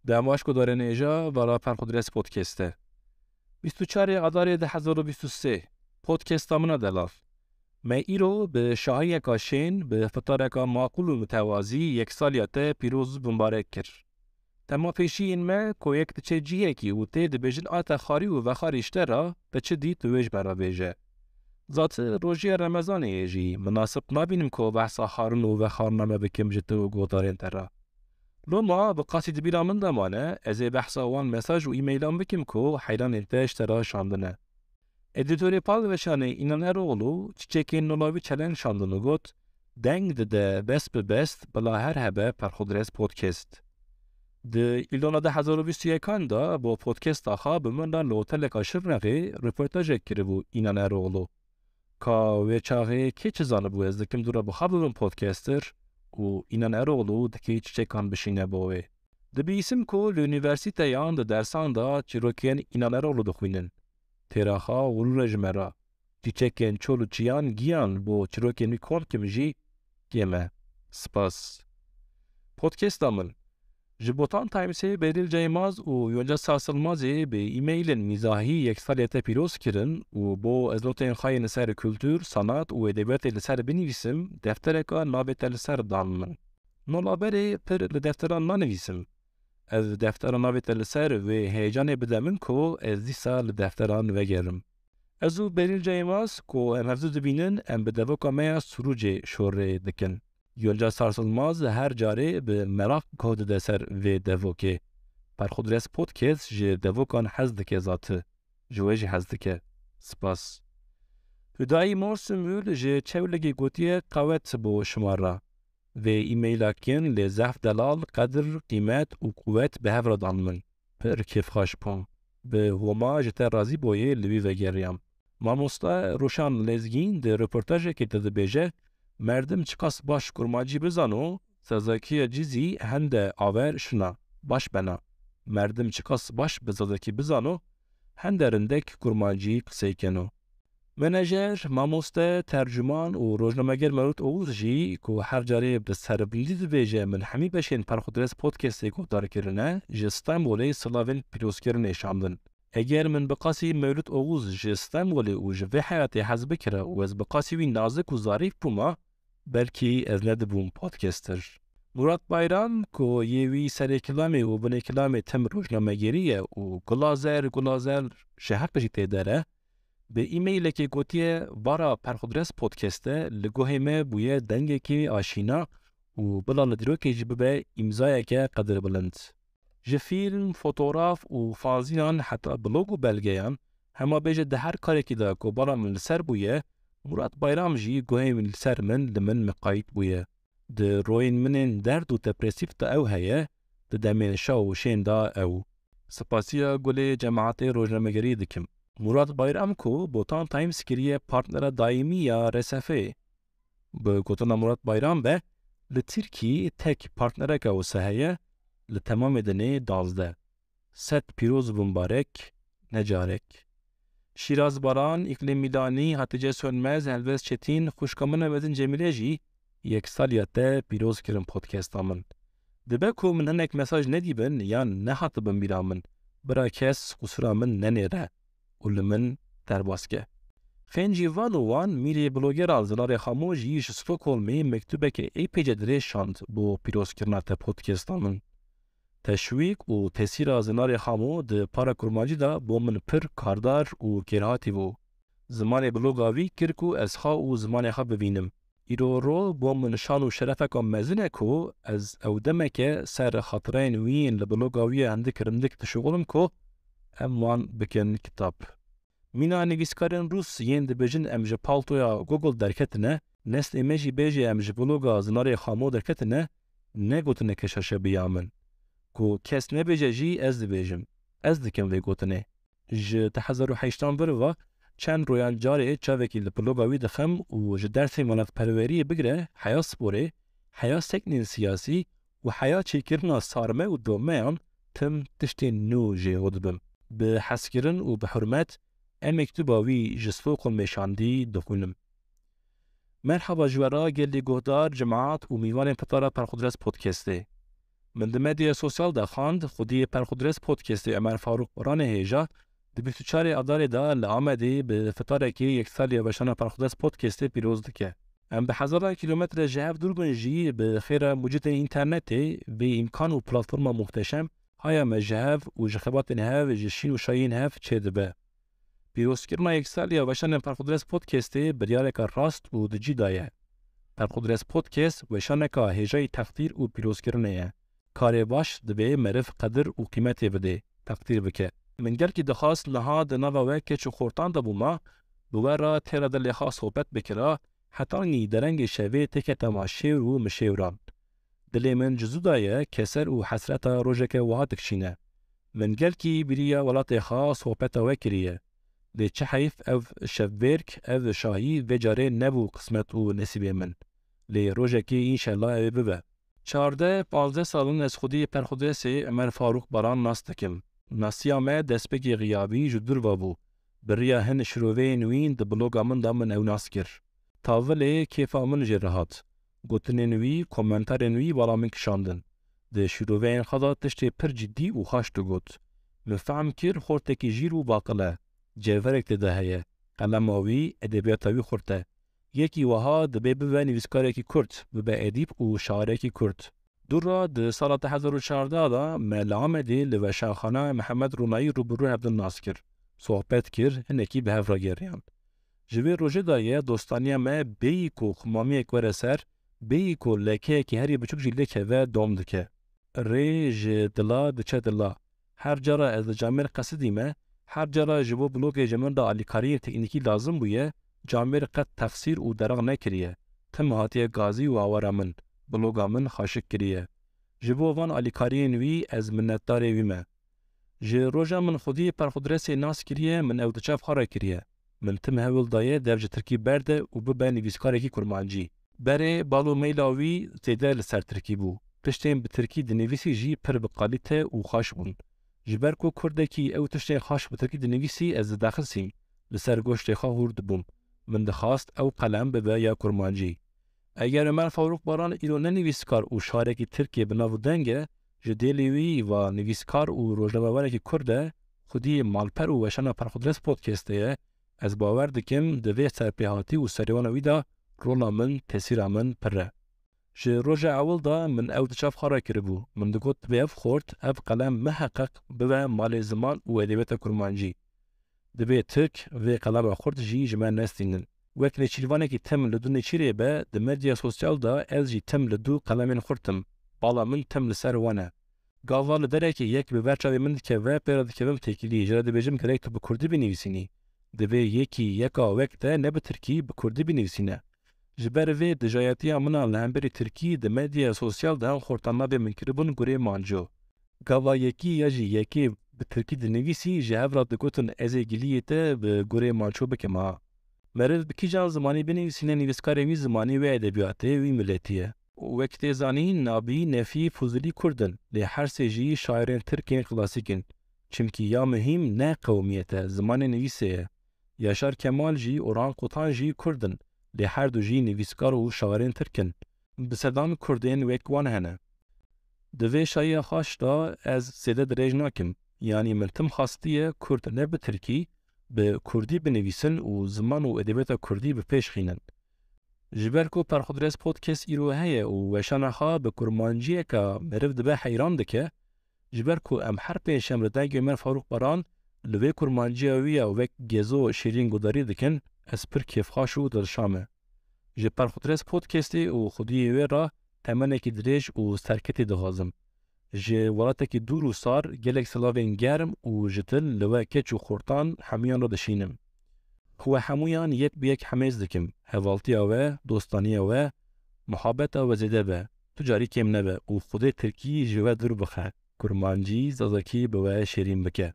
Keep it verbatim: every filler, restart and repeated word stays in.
Dem baş guhdarên hêja, vara Perxudres Podcast'e. Bîst û çarê Adarê du hezar û bîst û sê. Podcast'a min a delal. Me îro bi şahiyeka şên, bi fitareka maqûl û mitewazî yek saliya te pîroz û bimbarek kir. Tema pêşî yên me ku yek diçe cihekî û tê dibêjin a te xarî û vexarî ji te re, te çi dî tu wê ji me re bêje. Zati rojiya Remezanê ye jî, minasib nabînim ku behsa xarin û vexarina me bikim ji te û guhdarên te re. Loma bi qasî di bîra min de mane, ez ê behsa wan mesaj û e-mailan bikim ku heyranên te ji te re şandine. Edîtorê Palveşanê Înan Eroğlu çiçekên nola wî çeleng şandin û got, "Deng dide best bi best, bila her hebe Perxudres Podcast." Di Îlona du hezar û bîst û yekan de bo podcasta xwe bi min re li oteleka Şirnexê röportajek kiribû Înan Eroğlu. Ka wê çaxê kê çi zanibû ez dikim dû re bi xwe bibim podcaster û Înan Eroğlu dikê çiçekan bişîne bo wê. Dibîsim ku li unîversîteyan di dersan de çîrokên Înan Eroğlu dixwînin. Têra xwe xurûr e ji me re. Çîçekên çol û çiyan giyan bo çîrokên wî kom kim jî kêm e. Spas. Podcasta min. Ji Botan Timesê Berîl Ceymaz û Yonca Sarsılmazê bi e-mailên mîzahî yek salê te pîroz kirin û bo ez notên xwe yên li ser kultur, sanat û edebiyatê li ser binivîsim, deftereka navê te li ser dan min. Nolaberê pir li defteran nanivîsim. Ez deftera navê te li ser vê heyecanê bide min ku ez dîsa li defteran vegerim. Ez û Berîl Ceymaz ku em hevdû dibînin, em bi devoka me ya Sirûcê şorê dikin. Yonca Sarsılmaz her carê bi meraq guh dide ser vê devokê. Perxudres Podcast ji devokan hez dike zati. Ji we jî hez dike. Spas. Hüdayi Mor Sümbül ji Çewlîgê gotiye, "Qewet bo şima re." Vê e-maila kin lê zehf delal, qedir, qîmet û quwet bi hev re dan min. Pir kêfxweş bûm. Bi Homa ji te razî boyê li wî vegeriyam. Mamoste Roşan Lezgîn di röportajekê de dibêje, "Merdim çiqas baş kurmancî bizano, zazakiya cî zî hende aver şina, baş bena. Merdim çiqas baş bi zazakî bizano, hende rindek kurmancî qisey keno." Menajer, mamoste, tercûman û rojnameger Mewlût Oğuz jî ku her carê bi serbilindî dibêje, "Min hemî beşên Perxudres Podcastê guhdar kirine, ji Stenbolê silavên pîrozkirinê şandin." Eger min bi qasî Mewlût Oğuz ji Stenbolê û ji vê heyatê hez bikira û ez bi qasî wî nazik û zarîf bûma, belkî ez nedibûm podcaster. Murat Bayram, ku yê wî serê kilamê û binê kilamê tim rojnamegerî ye û gulazer, gulazer ji heq jî tê der e, bi e-mailekê gotiye, "Vara Perxudres Podcast e li guhê me bûye dengekê aşîna û bila li dîrokê jî bibe îmzayeke qedirbilind." Ji fîlm, fotograf û fanzînan heta blog û belgeyan, hema bêje di her karekî de ku bala min li ser bûye, Murat Bayram jî guhê min li ser min, li min miqayît bûye. Di royên min ên derd û depresîf de ew heye, di demên şa û şên de ew. Spasiya gulê cemaetê rojnamegerî dikim. Murat Bayram ku Botan Times kiriye partnera daîmî ya R S F'ê. Bi gotina Murat Bayram be, li Tirkî tek partnereke wisa heye, li temamê dinê duwazdeh. Sed pîroz û bimbarek, ne carek. Şîraz Baran, Îklîm Mîlanî, Hatice Sönmez, Helbest Çetîn, xwişka min a mezin Cemîle jî yek saliya te pîroz kirin podcasta min. Dibe ku min hinek mesaj nedîbin yan nehatibin bîra min, bira kes qusura min nenêre û li min derbas ke. Fên Cîvan û Wan, mîrê blogeran Zinarê Xamo jî ji Stockholmê mektubeke êpêce dirêj şand bo pîrozkirina te podcasta min. Teşwîq û tesîra Zinarê Xamo di para kurmancî de bo min pir kardar û kêrhatî bû. Zimanê bloga wî kir ku ez xwe û zimanê xwe bibînim. Îro ro bo min şan û şerefeka mezin e ku ez ew demeke ser xatireyên wî yên li bloga wî ye hindik rindik dişuxulim ku em wan bikin kitab. Mîna nivîskarên Rûs yên dibêjin em ji paltoya Google derketine, neslê me jî bêje em ji bloga Zinarê Xamo derketine, ne gotineke şaşebiya min. Ku kes nebêje jî ez dibêjim. Ez dikim vê gotinê. Ji du hezar û heştan vir ve çend royan carê çavekî li bloga wî dixim û ji dersê welatperweriyê bigire heya sporê, heya seknên siyasî û heya çêkirina sarme û domeyan tim tiştên nû jê hûr dibim. Bi hezkirin û bi hurmet em mektuba wî ji Stockholmê şandî dixwînim. Merhaba ji we re gelê guhdar, cemaat û mîvanên pitara Perxudres Podcastê. Min di medyaya sosyal de xwend, xwediyê Perxudres Podcastê Ömer Faruk Baranê hêja di bîst û çarê Adarê de li Amedê bi fitarekê yeksaliya weşana Perxudres Podcastê pîroz dike. Em bi hezaran kîlometre ji hev dûr bin jî, bi xêra mucitên înternetê, vê îmkan û platforma muhteşem haya me ji hev û ji xebatên hev, ji şîn û şayîn hev çêdibe. Pîrozkirina yeksaliya weşanên Perxudres Podcastê biryareka rast û di cî de ye. Perxudres Podcast weşaneka hêjayî teqdîr û pîrozkirinê ye. Karê baş divê meriv qedir û qîmetê bidê, teqdîr bike. Min gelkî dixwast niha di nava we keç û xortan de bûma, bi we re têra dilê xwe sohbet bikira, hetanî derengê şevê têketema şêwr û mişêwran. Dilê min ci zû de ye, keser û hesreta rojeke wiha dikişîne. Min gelkî bîriya welatê xwe, sohbeta we kiriye. Lê çi heyf ev şevbêrk, ev şahî vê carê nebû qismet û nesîbê min. Lê rojekê înşellah ew ê bibe. Çardeh panzdeh sal in ez xwedî Perxudresê Ömer Faruk Baran nas dikim. Nasiya me destpêkê xiyabî ji dûr ve bû. Bi riya hin şiroveyên wî di bloga min de min ew nas kir. Tavilê kêfa min jê re hat. Gotinên wî, komentarên wî bala min kişandin. Di şîroveyên xwe de tiştê pir cidî û xaş digot. Min fehm kir xortekî jîr û baqil e. Cevherek tê de heye. Qelema wî, edebiyata wî xurt e. Yekî wiha dibê bibe nivîskarekî kurd, bibe edîb û şairekî kurd. Dû re di sala du hezar û çardeh de me li Amedê li Weşanxana Mihemed Ronayî rû bi rû hevdin nas kir. Sohbet kir, hinekî bi hev re geriyan. Ji vê rojê de ye dostaniya me bêyî ku xumamiyek were ser, bêyî ku lekeyekî herî biçûk jî lê keve dom dike. Rê ji dila diçe dila. Her cara ez li camêr qesidîme, her cara ji bo blogê ji min re alîkariyên teknîkî lazim bûye, camêr qet texsîr û deraq nekiriye. Tim hatiye gazî û awara min, bloga min xaşik kiriye. Ji bo van alîkariyên wî ez minnetdarê wî me. Ji roja min xwedî Perxudresê nas kiriye, min ew di çav xwe re kiriye. Min tim hewl daye dev ji tirkî berde û bibe nivîskarekî kurmancî. Berê bal û meyla wî zêde li ser tirkî bû. Tiştên bi tirkî dinivîsî jî pir bi kalîte û xaş bûn. Ji ber ku kurdekî ew tiştên xaş bi tirkî dinivîsî ez didaxisîm, li ser goştê xwe hûr dibûm. Min dixwast ew qelem bibe ya kurmancî. Eger Ömer Faruk Baran îro ne nivîskar û şarekî tirk ê bi nav û deng e, ji dêlê wî va nivîskar û rojnamevarekî kurd e, xwedî malper û weşana Perxudres Podcastê ye, ez bawer dikim di vê serpêhatî û serêwana wî de rola min, tesîra min pir e. Ji roja ewil de min ew di çav xwe re kiribû. Min digot, divê ev xort, ev qelem miheqeq bibe malê ziman û edebiyata kurmancî. Divê tirk vê qelema xurt jî ji me nestînin. Wek nêçîrvanekî tim li dû nêçîrê be, di medya sosyal de ez jî tim li dû qelemên xurt im. Bala min tim li ser wan e. Gava li derekê yek bi ber çavê min dikeve, pê re dikevim têkilî, ji re dibêjim gerek tu bi kurdî binivîsînî. Divê yekî yeka wek te ne bi tirkî, bi kurdî binivîsîne. Ji ber vê dijayetiya min a li hemberî tirkî di medyaya sosyal de ew xorta navê min kiribûn gurê manco. Gava yekî ya jî yekê bi tirkî dinivîsî, ji hev re digotin, ez ê giliyê te bi gurê manço bikim ha. Meriv bi kîjan zimanî binivîsîne, nivîskarê wî zimanî wê edebiyatê wî miletî ye. Wek tê zanîn, Nabî, Nefî, Fuzulî kurd in, lê her sê jî şairên tirkên klasîk in. Çimkî ya muhîm ne qewmiyet e, zimanê nivîsê ye. Yaşar Kemal jî, Orhan Kotan jî kurd in, lê her du jî nivîskar û şairên tirk in. Bi sedan kurdên wek wan hene. Di vê şayiya xaş de ez zêde dirêj nakim. Yanî min tim xwastiye kurd ne bi tirkî, bi kurdî binivîsin û ziman û edebiyata kurdî bi pêş xînin. Ji ber ku Perxudres Podcast îro heye û weşana xwe bi kurmanciyeke meriv dibe heyran dike, ji ber ku em her pênc şem li dengê Ömer Faruk Baran li vê kurmanciya wî ya wek Gezo Şêrîn guhdarî dikin, ez pir kêfxweş û dilşa me. Ji Perxudres Podcastê û xwediyê wê re temenekî dirêj û serketî dixwazim. Ji welatekî dûr û sar gelek silavên germ û ji dil li we keç û xortan hemûyan re dişînim. We hemûyan yek bi yek hemêz dikim. Hevaltiya we, dostaniya we, muhabeta we zêde be, tu carî kêm nebe û Xwedê tirkî ji we dûr bixe, kurmancî, zazakî bi we şêrîn bike.